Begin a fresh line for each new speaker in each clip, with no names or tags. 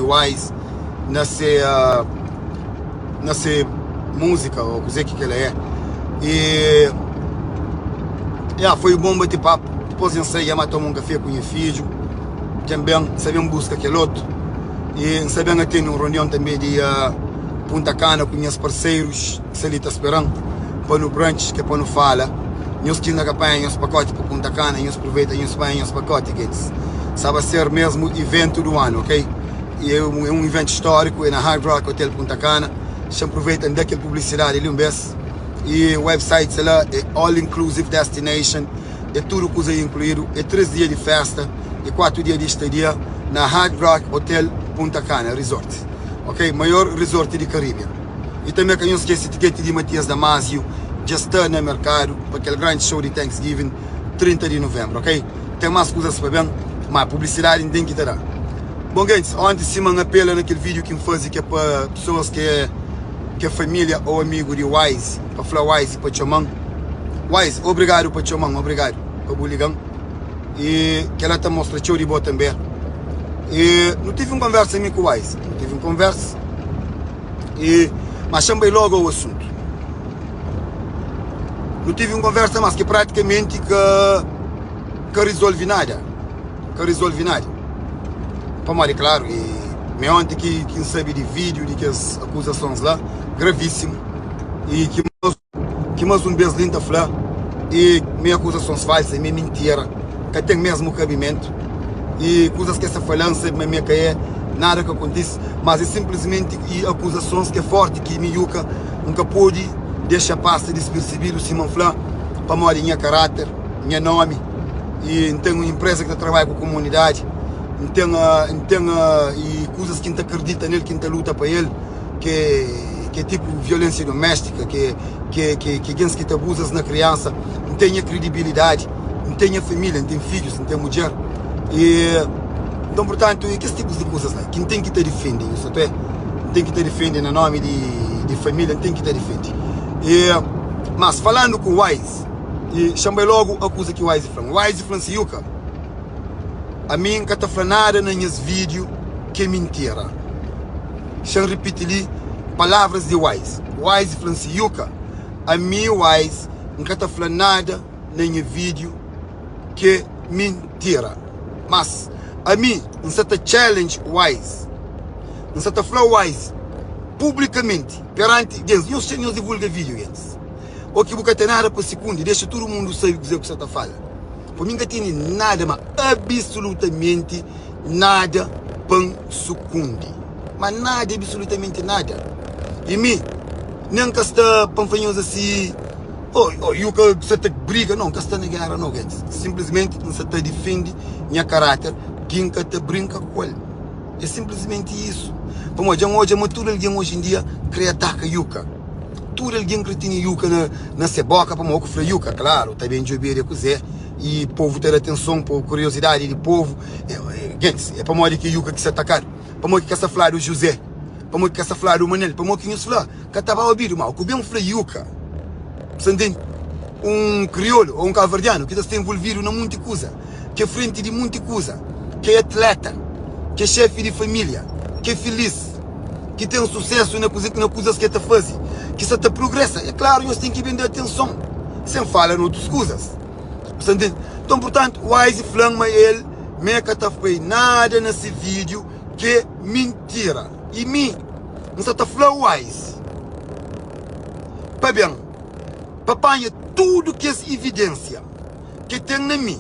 Wise na se na se múzika ô kuzê ki kel-la é. E ya, foi un bon bati-papu. Dipôs N sai, dja-m toma un kafé ku nha fidju. Dja N ben, N sa ben buska kel otu. E N sa ben atende un reunion tanbê di Punta Cana ku nhas parseirus ki sta li ta spera-m pa nu brunch, ki é pa nu fala. Nhos ki inda ka panha nhos pakoti pa Punta Cana, nhos pruveita nhos panha nhos pakoti, gentis. Sa ba ser mesmu iventu du anu, ok? E é un iventu stóriku, é na Hard Rock Hotel Punta Cana. Xa-m pruveita N da kel publisidadi li un bes. E website sta la, é All Inclusive Destination, é tudu kuza inkluídu, é 3 dia di festa e 4 dia di estadia na Hard Rock Hotel Punta Cana Resort, ok? Maior resort di Caribbean. E tanbe ka nhos skese tiketi di Matias Damasio dja sta na merkadu pa kel grandi show di Thanksgiving 30 di Novembro, ok? Ten mas kuzas pa ben, ma publisidadi N ten ki ta da. Bon gentis, onti sima N apela na kel video ki N faze ki é pa pesoas ki é ki é família ou amigu di Wise, pa fla Wise pa txoma-m. Wise, obrigadu pa txoma-m, obrigadu pa bu liga-m. E kel-la ta mostra txeu di bo tanbê. E nu tive un konversa mi ku Wise, nu tive un konversa e ma xa-m bai logu ao asuntu. Nu tive un konversa mas ki pratikamenti ka ka rizolvi nada, ka rizolvi nada. Pamodi klaru e mi onti ki ki N sabe di vídiu di kes akuzasons la, gravísimu e ki Ki mas un bes li N ta fla e mi akuzasons falsa e mi mintira ka ten mesmu kabimentu e kuzas ki es ta fala N sabe ma mi ka e nada ka kontise mas e sinplismenti e akuzasons ki e forti ki mi yuka N ka podi dexa pasa dispersebidu sima N fla pamodi nha karater nha nomi e N ten un inpresa ki ta trabadja ku komunidadi N ten N ten e kuzas ki N ta kridita nel ki N ta luta pa el. Ke ke tipu violensia domestika, ke ke ke ke gens ki ta abuzas na kriansa. N ten nha kredibilidadi, N ten nha familia, N ten fidjus, N ten mudjer. E nton, purtantu, e kes tipus di kuzas la ki N ten ki ta difende. Nhu sa ta N ten ki ta difende na nomi di di familia, N ten ki ta difende. E mas falandu ku Wise, e xa-m bai logu a kuza ki Wise fla-m. Wise fla-m si, Yuka, ami N ka ta fla nada na nhas vídiu ki é mintira. Xa-m ripiti li palavras di Wise. Wise fla-m si, Yuka, ami Wise N ka ta fla nada na nha vídiu ki é mintira. Mas ami N sa ta challenge Wise. N sa ta fla Wise publikamenti peranti gentis. Nhos nhos divulga vídiu gentis. Ô ki bu ka ten nada pa sikundi, dexa tudu mundu sabe kuzê ku sa ta fala. Pa mi N ka tene nada, ma absolutamenti nada pa N sukundi. Ma nada, absolutamenti nada. I mi, nen N ka sta pa N fla nhos asi, Oh, oh, yu ka sa ta briga. Nau, N ka sta na géra nau, gentis. Sinplismenti N sa ta difende nha karáter ki N ka ta brinka ku el. É sinplismenti isu. Pamodi dja N odja ma tudu algen oji en dia krê ataka Yuka. Tudu algen krê tene Yuka na, na se bóka pamodi ku fla Yuka, klaru, ta ben djobe-l é kuzê. I povu ta da atenson, povu, kuriosidadi di povu. Gentis, é pamodi ki Yuka ki sta atakadu? Pamodi ki ka sta fladu Juzé? Pamodi ki ka sta fladu Manel? Pamodi ki nhos fla ka ta ba obidu? Má, ku ben fla Yuka, bu sta ntende? Un kriolu ô un kabuverdianu ki ta sta envolvidu na munti kuza, ki é frenti di munti kuza, ki é atleta, ki é xefi di família, ki é filís, ki ten susésu na kuza na kuzas ki el ta faze, ki sta ta prugresa, é klaru nhos ten ki ben da atenson, sen fala na otus kuzas. Bu sta ntende? Nton, purtantu, Wise fla-m ma el me ka ta fai nada na se vídiu ki é mintira. I mi, N sta ta fla Wise pa ben pa panha tudu kes ividênsia ki ten na mi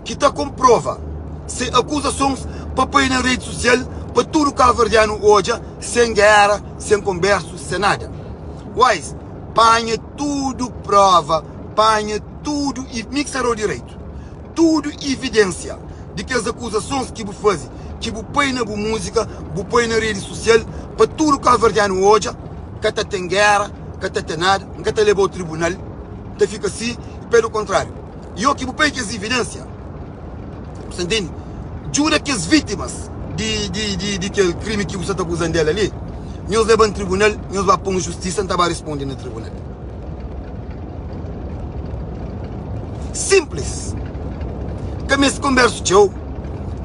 ki ta konprova se akuzasons pa poi na redi susial pa tudu kabuverdianu odja sen géra, sen konbersu, sen nada. Wise panha tudu prova, panha tudu i mi ki sta da-u direitu, tudu ividênsia di kes akuzasons ki bu faze, ki bu poi na bu múzika, bu poi na redi susial pa tudu kabuverdianu odja, ka ta ten géra, ka ta ten nada, N ka ta leba-u tribunal, N ta fika si, pelu kontráriu, i ô ki bu poi kes ividênsia, bu sta ntende? Djuda kes vítimas di, di, di, di kel krimi ki bu sta ta akuza-m del ali, nhos leba-m tribunal, nhos ba pô-m justisa, N ta ba responde na tribunal. Simplis. Ka meste konbersu txeu,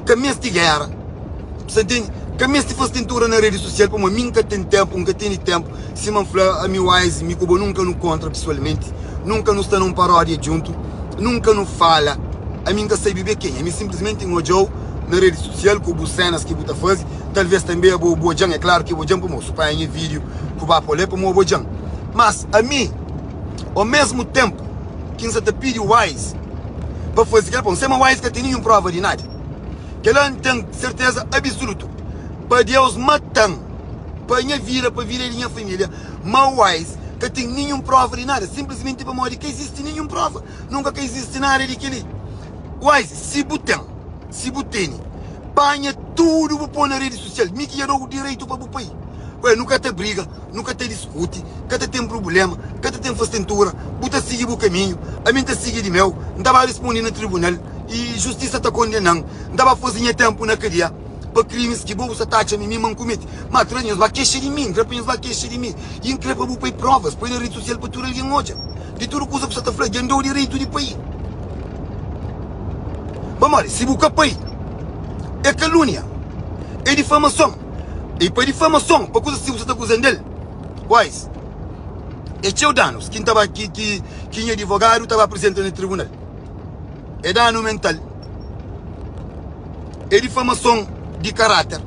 ka meste géra. Bu sta ntende? Ka meste fase tentura na redi sosial pamodi mi N ka ten ténpu, N ka tene ténpu. Sima N fla, ami Wise, mi ku bo nunka nu kontra pesoalmenti, nunka nu sta na un paródia djuntu, nunka nu fala. Ami N ka sabe be kenha, mi sinplismenti N odja-u na redi sosial ku bu sénas ki bu ta faze. Talvês tanbê abo bu odja-m, é klaru ki bu odja-m pamodi su panha nha vídiu ku ba pô-l é pamodi bu odja-m. Mas ami, omésmu ténpu ki N sa ta pidi Wise pa faze kel-la, pamodi N sabe ma Wise ka ten ninhun próva di nada. Kel-la N ten serteza absulutu, pa Deus mata-m, pa nha vida, pa vida di nha família, ma Wise ka ten ninhun próva di nada, sinplismenti pamodi ka izisti ninhun próva, nunka ka izisti nada di kel-li. Wise, si bu ten, si bu tene, panha tudu bu pô na redi sosial, mi ki dja da-u direitu pa bu pai. Ué, nu ka ta briga, nu ka ta diskuti, ka ta ten prubléma, ka ta ten fastentura, bu ta sigi bu kaminhu, ami N ta sigi di meu, N ta ba risponde na tribunal i justisa ta kondena-m, N ta ba faze nha ténpu na kadia pa krimis ki bo bu sa ta atxa ma mi ma N kumete. Má tra nhos ba kexa di mi, N kre pa nhos ba kexa di mi i N kre pa bu poi próvas, poi na redi sosial pa tudu algen odja di tudu kuza ku sa ta fla, dja N da-u direitu di pai. Pamodi si bu ka pai, é kalúnia, é difamason. I pa difamason, pa kuzas ki bu sta ta akuza-m del, wise, é txeu danus ki N ta ba, ki, ki, ki nha adivogadu ta ba aprizenta na tribunal. É danu mental, é difamason di karáter,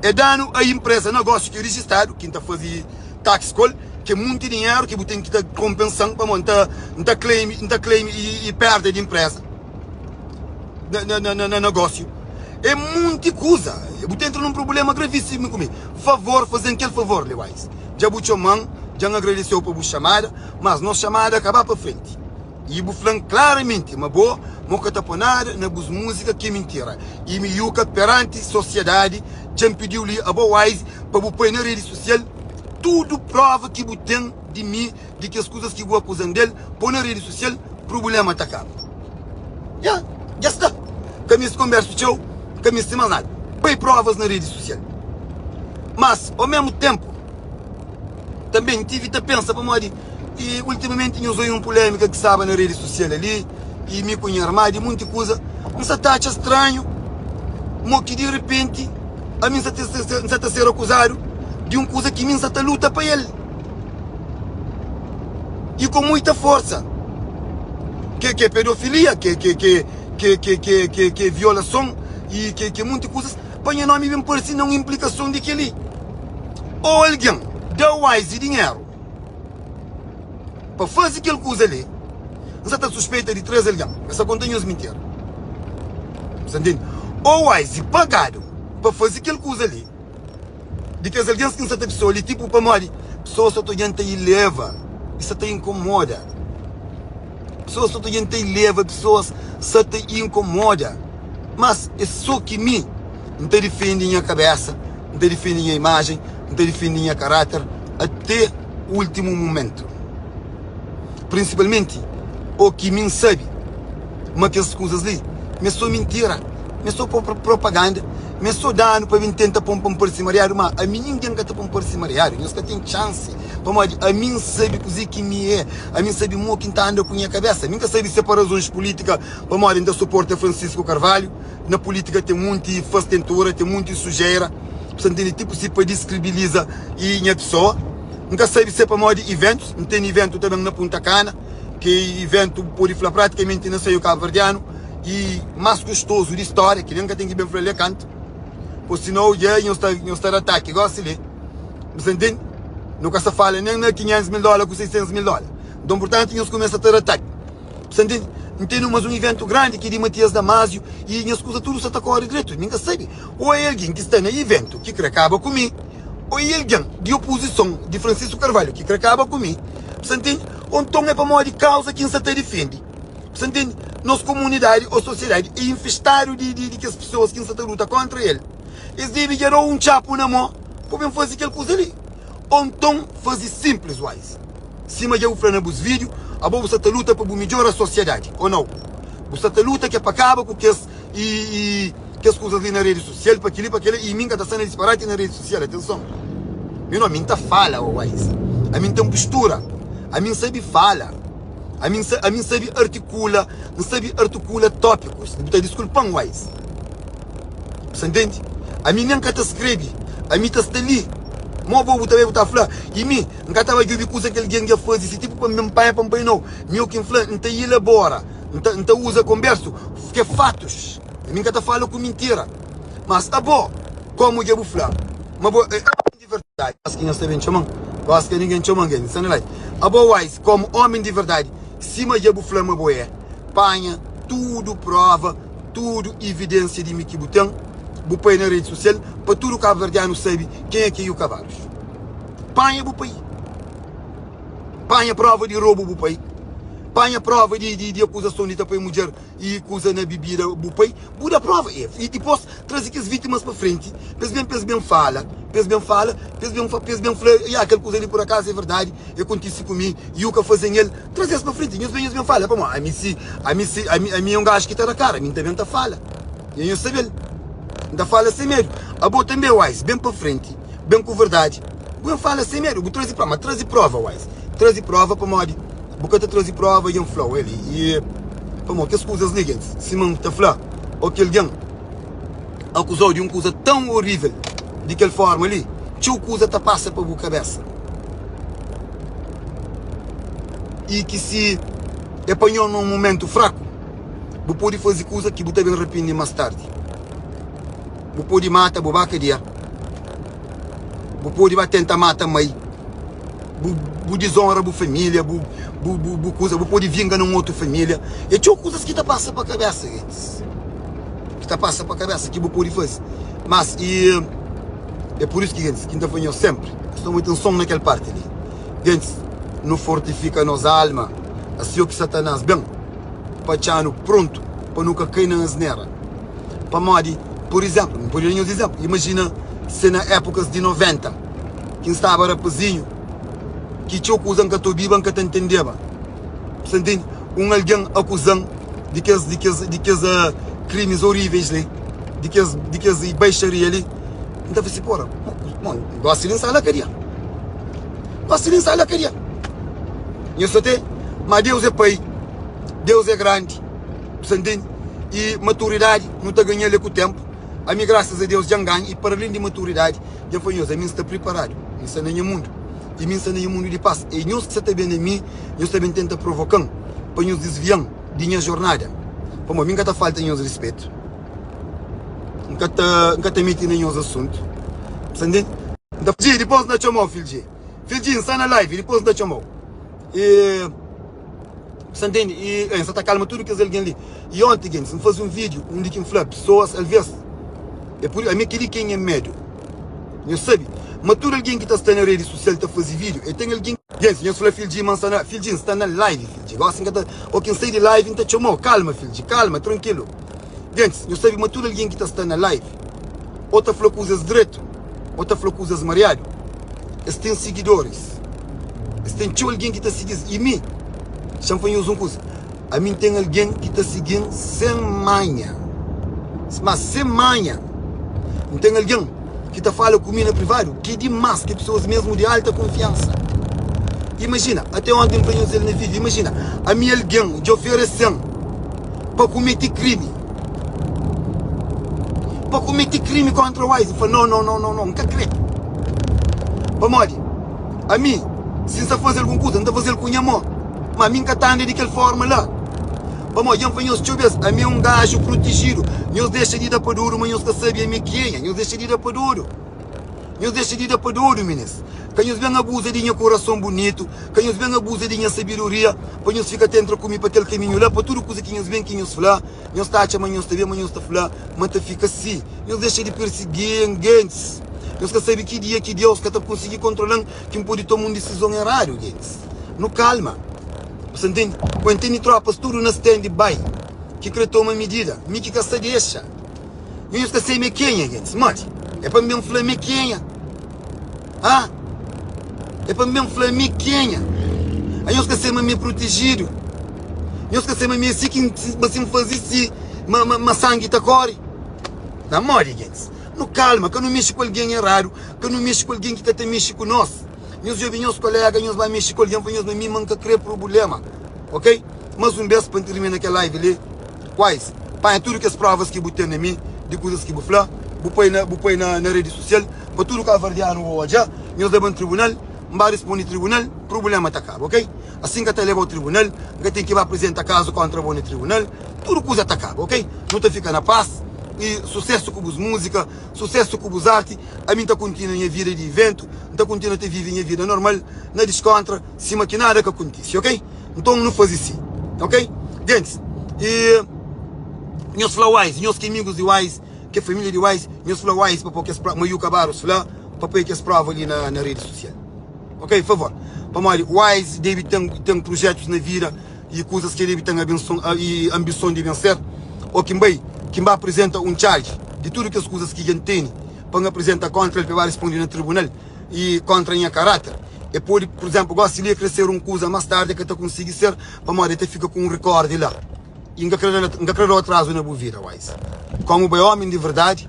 é danu a inpresa, nogósiu ki é rijistadu, ki N ta faze tax ku el, ki é munti dinheru ki bu ten ki ta konpensa-m pamodi N ta, N ta claim, N ta claim i, i perda di inpresa. Na, na, na, na nogósiu. É munti kuza. Bu ta entra num prubléma gravíssimu ku mi. Favor, faze-m kel favor li, Wise. Dja bu txoma-m, dja N agradese-u pa bu xamada, mas nos xamada ka ba pa frenti. I bu fla-m klaramenti ma bo mo ka ta pô nada na bus múzika ki é mintira. I mi Yuka, peranti sosiadadi, dja N pidi-u li, abo Wise, pa bu poi na redi sosial tudu prova ki bu ten di mi, di kes kuzas ki bu akuza-m del, pô na redi sosial, prubléma ta kaba. Ya, dja sta. Ka meste konbersu txeu, ka meste más nada. Poi provas na redi sosial. Mas, o mesmu tenpu, tanbe N tivi ta pensa pamodi i ultimamenti nhos oi un pulemika ki staba na redi sosial ali, i mi ku nha irma di munti kuza, N sa ta atxa stranhu mo ki di repenti ami N sa N sa ta ser akuzadu di un kuza ki mi N sa ta luta pa el. I ku muita forsa. Ke ke pedofilia, ke ke ke ke ke ke ke ke violason i ke ke munti kuzas pa nha nomi ben parse na un implikason di kel-li. Ô algen da Wise dinheru pa faze kel kuza li, N sa ta suspeita di 3 algen. N sa konta nhos mintira. Bu sa ntende? Ô Wise pagadu pa faze kel kuza li di kes algen ki N sa ta pesoa li, tipu pamodi pesoas sa ta odja-m ta ileva i sa ta inkomoda. Pesoas sa ta odja-m ta ileva, pesoas sa ta inkomoda. Mas é so ki mi N ta difende nha kabésa, N ta difende nha imajen, N ta difende nha karáter até últimu mumentu. Prinsipalmenti o ki mi N sabe ma kes kuzas li ma é so mintira, ma é so propaganda, ma é so danu pa ben tenta pô-m pa N parse mariadu. Má ami ningen ka ta pô-m parse mariadu, nhos ka ten txansi, pamodi ami N sabe kuzê ki mi é, ami N sabe mo ki N ta anda ku nha kabésa. Mi N ka sabe si é pa razons pulítika, pamodi N ta suporta Francisco Carvalho. Na pulítika ten munti fastentura, ten munti sujera, bu sta ntende? Tipu si pa diskribiliza i nha pesoa. N ka sabe si é pamodi iventus, N ten iventu ta ben na Punta Kana, ki iventu bu pode fla pratikamenti na seio kabuverdianu i más kustozu di stória, ki nen ka ten ki ben fla li é kantu, po sinau dja nhos ta nhos ta da ataki gosi li, bu sta ntende? Nu ka sta fala nen na 500 mil dóla ku 600 mil dóla, nton purtantu nhos kumesa ta da ataki. Bu sta ntende? N tene mas un iventu grandi ki di Matias Damasio i nhas kuza tudu sta ta kóre dretu. Mi N ka sabe ô é algen ki sta na iventu ki kre kaba ku mi ô é algen di opozison di Francisco Carvalho ki kre kaba ku mi. Bu sta ntende? Ô nton é pamodi kauza ki N sta ta difende. Bu sta ntende? Nos komunidadi ô sosiedadi é infestadu di di kes pesoas ki N sta ta luta kóntra el. Es debe dja da-u un txapu na mô pa ben faze kel kuza li. Ô nton faze sinplis, wise. Sima dja bu fla na bus vídiu, abo bu sta ta luta pa bu midjora sosiadadi, ô nau? Bu sta ta luta ki é pa kaba ku kes i i kes kuzas li na redi sosial, pa kili pa kila, i mi N ka ta sta na disparati na redi sosial, atenson. Mi no, mi N ta fala, ô Wise. Ami N ten postura, ami N sabi fala, ami N ami N sabi artikula, N sabi artikula tópikus. Bu ta diskulpa-m, Wise. Bu sta ntende? Ami nen ka ta skrebe, ami ta sta li. Mo bo bu ta bai bu ta fla, i mi N ka ta bai djobe kuza ki algen dja faze si tipu pa N ben panha pa N bai nau. Mi o ki N fla, N ta ilabora, N ta N ta uza konbersu ke fatus. Ami N ka ta fala ku mintira. Mas abo, komu dja bu fla ma bo e omi di verdadi, Gosi ki nhos ta ben txoma-m, gosi ka ningen txoma-m, gen sta na live. Abo Wise, komu omi di verdadi, sima dja bu fla ma bo e, panha tudu prova, tudu ividensia di mi ki bu ten, bu pai na redi sosial pa tudu kabuverdianu sabe kenha ki é Yuka Barros. Panha bu pai. Panha prova di robu bu pai. Panha prova di, di, di akuzason di ta pai mudjer i kuza na bibida bu pai. Bu da prova. E, e dipôs traze kes vítimas pa frenti, pa es ben, pa es ben fala, pa es ben fala, pa es ben, pa es ben fla, ya, kel kuza li por akazu é verdadi, e kontise ku mi, Yuka faze-m el. Traze-s pa frenti, nhos ben, nhos ben fala. Pamodi ami si, ami si, ami, ami é un gaju ki ta da kara, ami N ta ben ta fala. Nha nhos sabe-l. N ta fala sen medu. Abo tanbe, Wise, ben pa frenti, ben ku verdadi. Bu ben fala sen medu, bu traze prova. Ma traze prova, Wise. Traze prova pamodi bu ka ta traze prova i N fla-u el. I pamodi kes kuzas li, gentis, sima N ta fla, ô ki algen akuza-u di un kuza tãu orível di kel forma li, txeu kuza ta pasa pa bu kabésa. I ki si e panha-u na un momentu fraku, Bu pode faze kuza ki bu ta ben rapende más tardi. Bu pode mata, bu ba kadia. Bu pode ba tenta mata mai. Bu, bu dizonra bu família, bu, bu, bu, bu kuza. Bu pode vinga na un otu família. É txeu kuzas ki ta pasa pa kabésa, gentis. Ki ta pasa pa kabésa ki bu pode faze. Mas, e, é pur isu ki, gentis, ki N ta fla nhos sénpri, presta muita atenson na kel parti li. Gentis, nu fortifika nos alma, asi ô ki Satanás ben. pa txá-nu prontu pa nu ka kai na asnera. Pamodi, pur izénplu, N pode da nhos izénplu, imajina se na épukas di 90, ki N staba rapazinhu, ki txeu kuza N ka ta obiba, N ka ta ntendeba. Bu sta ntende? Un algen akuza-m di kes, di kes, di kes krimis oríveis li, di kes, di kes baixaria li, N ta fla si, Pora, bon, gósi li N sta la kadia. Gósi li N sta la kadia. Nhos ta te? Ma Deus é Pai, Deus é grandi, bu sta ntende? I maturidadi nu ta ganha-l é ku ténpu. Ami, grasas a Deus, dja N ganha i para alén di maturidadi, dja N fla nhos, ami N sta priparadu, N sta na nha mundu i mi N sta na nha mundu di pas. É nhos ki sta ta ben na mi, nhos ta ben tenta provoka-m pa nhos disvia-m di nha jornada, pamodi mi N ka ta falta nhos rispetu, N ka ta, N ka ta mete na nhos asuntu. Bu sta ntende? N ta fla, dipôs N ta txoma-u, fidju. Fidjinho, sta na live, dipôs N ta txoma-u. E, sa ntende? E, N sa ta kalma tudu kes algen li. E onti, gentis, N faze un vídiu undi ki N fla pesoas, alvês, é pur, ami kel-li ki é nha medu. Nhos sabe ma tudu algen ki ta sta na redi susial ta faze vídiu, e ten algen. Gentis, nhos fla Fildji ma N sta na. Fildji, N sta na live, Fildji. Gósi N ka ta. Ô ki N sai di live, N ta txoma-u. Kalma, Fildji, kalma, trankilu. Gentis, nhos sabe ma tudu algen ki ta sta na live, ô ta fla kuzas dretu, ô ta fla kuzas mariadu. Es ten sigidoris, es ten txeu algen ki ta sigi-s. I mi, xa-m fla nhos un kuza, ami N ten algen ki ta sigi-m sen manha, má sen manha. N ten algen ki ta fala ku mi na privadu ki é dimás, ki é pesoas mésmu di alta kunfiansa. Imajina, até onti N fla nhos el na vídiu, imajina, ami algen dja oferese-m pa kumete krimi, pa kumete krimi kóntra Wise. N fla, no, no, no, no, no, N ka krê. Pamodi ami, si N sta faze algun kuza, N ta faze-l ku nha mô. Má ami N ka ta anda di kel fórma la. Pamodi dja N fla nhos txeu bês, ami é un gaju protejidu. Nhos dexa di da pa dodu, má nhos ka sabe ami é kenha. Nhos dexa di da pa dodu. Nhos dexa di da pa dodu, minis. Ka nhos ben abuza di nha kurason bunitu, ka nhos ben abuza di nha sabedoria, pa nhos fika ta entra ku mi pa kel kaminhu la, pa tudu kuza ki nhos ben ki nhos fla. Nhos ta atxa ma nhos ta ben, ma nhos ta fla ma ta fika si. Nhos dexa di pirsigi-m, gentis. Nhos ka sabe ki dia ki Deus ka ta konsigi kontrola-m ki N pode toma un disizon eradu, gentis. Nu kalma. Bu sta ntende? Ku N tene tropas tudu na stand by ki kre toma midida. Mi ki ka sta dexa. Nhos ka sabe mi é kenha, gentis. Modi? É pa N ben fla mi é kenha? Ah! É pa N ben fla mi kenha? Ah, nhos ka sabe ma mi é protejidu? Nhos ka sabe ma mi é si ki ma si N faze si, ma, ma, ma sangi ta kóre? Na modi, gentis? Nu kalma, ka nu mexe ku algen eradu, ka nu mexe ku algen ki ka ta mexe ku nos. Nhos djobe nhos koléga, nhos ba mexe ku algen, fla nhos ma mi ma N ka krê prubléma. Ok? Más un bês pa N tirmina kel live li, Wise, panha tudu kes próvas ki bu ten na mi, di kuzas ki bu fla. Bu poi na bu poi na na redi susial pa tudu kabuverdianu odja. Nhos leba-m tribunal, N ba risponde tribunal, prubulema ta kaba, ok? Asin N ka ta leba-u tribunal, N ka ten ki ba aprizenta kazu kontra bo na tribunal, tudu kuza ta kaba, ok? Nu ta fika na pas i susesu ku bus múzika, susesu ku bus arti. Ami N ta kontinua nha vida di iventu, N ta kontinua ta vive nha vida normal, na diskontra, sima ki nada ka kontise, ok? Nton nu faze si, ok? Gentis, i nhos fla Wise, nhos ki é amigus di Wise, ki é família di Wise, nhos fla Wise pa pô kes prova, Mayuka Barros fla pa poi kes prova li na, na redi sosial. Ok, favor. Pamodi Wise debe ten, ten projetus na vida i kuzas ki el debe ten abenson, i ambison di ben ser. Ô ki N bai, ki N ba aprizenta un charge di tudu kes kuzas ki dja N tene pa N aprizenta kontra el pa el ba risponde na tribunal i kontra nha karáter. E pode, pur izénplu, gósi li e krê ser un kuza, más tardi e ka ta konsigi ser pamodi e ta fika ku un rikórdi la. I N ka krê da, N ka krê da-u atrazu na bu vida, Wise. Kómu bu é ómi di verdadi,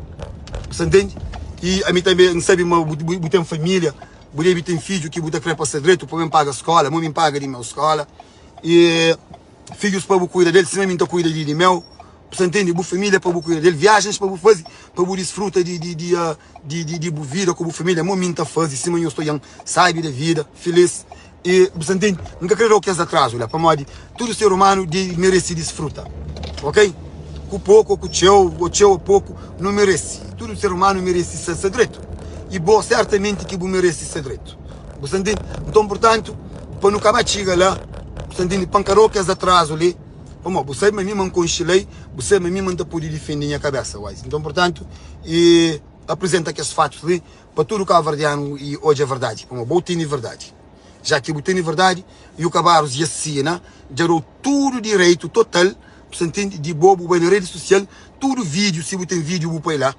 bu sta ntende? I ami tanbê N sabe ma bu, bu ten família, bu debe ten fidju ki bu ta krê pa sta dretu, pa ben paga skóla, mo mi N paga di meu skóla. I fidjus pa bu kuida del, sima mi N ta kuida di di meu. Bu sta ntende? Bu família pa bu kuida del, viajens pa bu faze, pa bu disfruta di, di, di, di, di, di bu vida ku bu família, mo mi N ta faze, sima nhos ta odja-m sabi da vida, filis. I bu sta ntende? N ka krê da-u kes atrazu la, pamodi tudu ser umanu di merese disfruta, ok? Ku poku ô ku txeu, ô txeu ô poku, nu merese. Tudu ser umanu merese sta sta dretu. I bo, sertamenti ki bu merese sta dretu. Bu sta ntende? Nton, purtantu, pa nu ka ba txiga la, bu sta ntende? Pa N ka da-u kes atrazu li, pamodi bu sabe ma mi ma N konxe lei, bu sabe ma mi ma N ta pode difende nha kabésa, wise. Nton, purtantu, i aprizenta kes fatus li pa tudu kabuverdianu i odja verdadi, pamodi bo tene verdadi. Já ki bu tene verdadi, Yuka Barros dja sina, dja dou tudu direitu total, bu sta ntende, di bo, bu bai na redi susial, tudu vídiu, si bu ten vídiu bu poi la,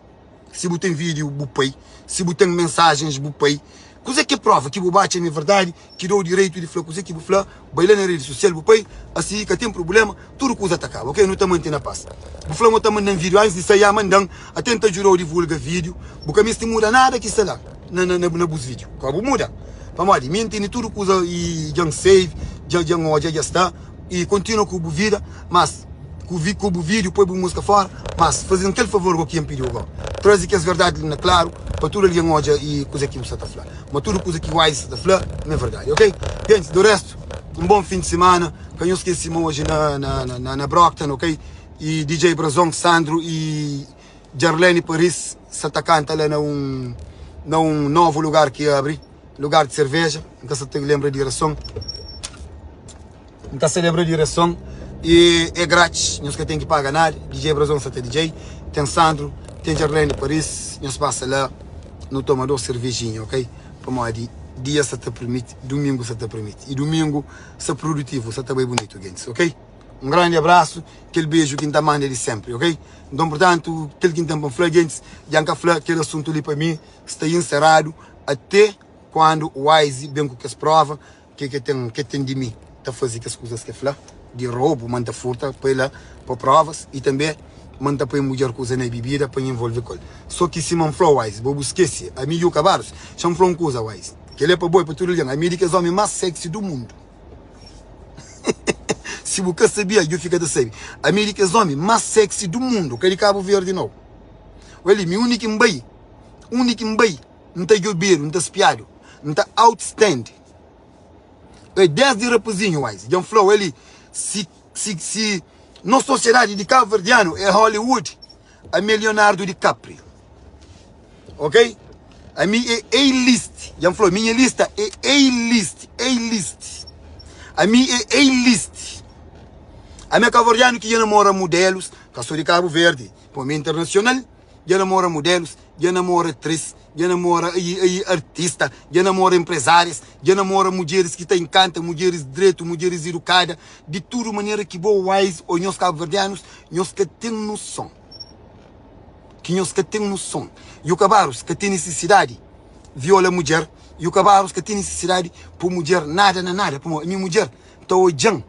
si bu ten vídiu bu poi, si bu ten mensajens bu poi. Kuzê ki é prova ki bu ba atxa ma é verdadi, ki dou direitu di fla kuzê ki bu fla, bai la na redi susial bu poi, asi ka ten prubulema, tudu kuza ta kaba, ok? Nu ta mante na pas. Bu fla ma bu ta manda-m vídiu antis di sai, ya manda-m, ate N ta djuda-u divulga vídiu, bu ka meste muda nada ki sta la na na na bus vídiu, ka bu muda, pamodi mi N tene tudu kuza i dja N save, dja dja N odja dja sta, i kontinua ku bu vida, mas ku vi ku bu vídiu poi bu múzika fora, mas faze-m kel favor go ki N pidi-u go, traze kes verdadi li na klaru pa tudu algen odja i kuze ki bu sta ta fla, ma tudu kuza ki Wise sta ta fla ma é verdadi, ok? Gentis, do restu, un bon fin di simana. Ka nhos skese ma oji na na na na Brockton, ok? E DJ Brazon, Sandro e Jarlene Paris sa ta kanta la na un na un novu lugar ki abri, lugar di serveja. N ka sa ta lembra direson. N ka sa lembra direson e é gratis, nhos ka ten ki paga nada. DJ Brazon sa ta DJ, ten Sandro, ten Jarlene Paris, nhos pasa la nu toma dos servejinha, ok? Pamodi dia sa ta permiti, dumingu sa ta permiti. E dumingu Sta produtivo, sta ta bai bunitu gentis, ok? Un grandi abrasu, kel beju ki N ta manda di sempri, ok? Nton, purtantu, kel ki N ten pa N fla gentis, dja N ka fla kel asuntu li pa mi sta inseradu ate kuandu Wise ben ku kes prova ke ke ten ke ten di mi ta faze kes kuzas ke fla di robu, ma N ta furta, poi la pa provas i tanbe ma N ta poi mudjer kuza na bibida pa N envolve ku el. So ki sima N fla Wise, bo bu skese, ami Yuka Barros, xa N fla un kuza Wise. Kel-li é pa bo i pa tudu algen. Ami é di kes ómi más sexy du mundu. Si bu ka sabia, dju fika ta sabe. Ami é di kes ómi más sexy du mundu, ka di Kabu Verdi nau. Oja li, mi undi ki N bai, undi ki N bai, N ta djobedu, N ta spiadu, N ta outstand. Oja, desdi rapazinhu, wise, dja N fla-u, oja li, si, si, si nos sosiedadi di kabuverdianu é Hollywood, Ami é Leonardo DiCaprio. Ok? Ami é A-list. Dja N fla, minha lista é A-list. A-list. Ami é A-list. Ami é kabuverdianu ki dja namora modelos, ka so di Kabu Verdi, pô, ami é internasional. Dja namora modelos, dja namora atris, dja namora artista, dja namora empresárias, dja namora mudjeris ki ta enkanta, mudjeris dretu, mudjeris edukada, di tudu manera ki bo wise ô nhos kabuverdianus, nhos ka ten noson. Ki nhos ka ten noson. Yuka Barros ka ten nisisidadi viola mudjer, Yuka Barros ka ten nisisidadi pô mudjer nada na nada, pamodi ami mudjer ta odja-m,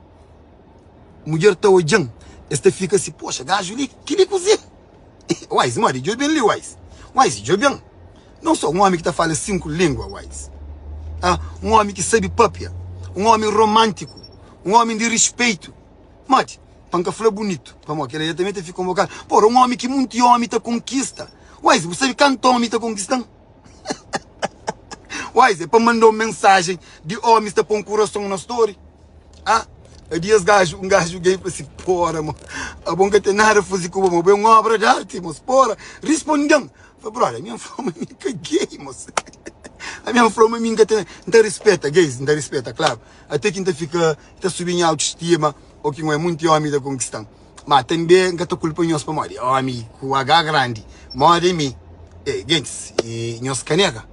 mudjer ta odja-m, es ta fika si, poxa, gaju li, kili kuzê? Wise, modi? Djobe-m li, Wise. Wise, djobe-m. Não só um homem que ta fala 5 língua, Wise. Ah, um homem que sabe papia. Um homem romântico. Um homem de respeito. Modi? Pa N ka fla bonito. Pamodi kel-la também ta fika um bocado. Porra, um homem que munti homem ta conquista. Wise, bu sabe kantu omi ta konkista-m? Wise, é pa manda-u mensajen di omis ta pô-m kurason na story. Ah, di es gaju, un gaju gay fla si, Pora, mo, abo N ka ten nada faze ku bo, mo, bo é un obra di arti, mos, pora, risponde-m. Fla, brother, ami N fla ma mi N ka gay, mos. Ami N fla ma mi N ka ten, N ta rispeta gays, N ta rispeta, klaru, ate ki N ta fika, ta subi nha autostima, o ki N oia munti omi ta konkista-m. Ma tanbe N ka ta kulpa nhos pamodi omi ku H grandi moda é mi. E, gentis, e nhos ka nega.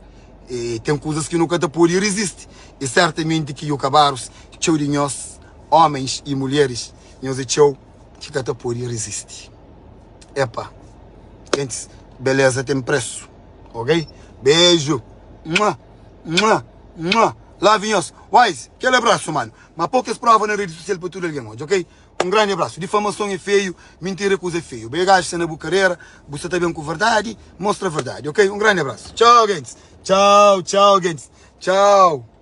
E ten kuzas ki nu ka ta pode rizisti. E sertamenti ki Yuka Barros, txeu di nhos, omens i mulheris, nhos é txeu ki ka ta pode rizisti. Epa, gentis, beleza ten presu. Ok? Beju! Mua! Mua! Mua! Love nhos! Wise, kel abrasu, manu. Ma po kes prova na redi sosial pa tudu algen odja, ok? Un grandi abrasu. Difamason é feiu, mintira é kuza feiu. Bai gajo sta na bu karera, bu sta ta ben ku verdadi, mostra verdadi, ok? Un grandi abrasu. Txau, gentis. Txau, txau, gentis. Txau.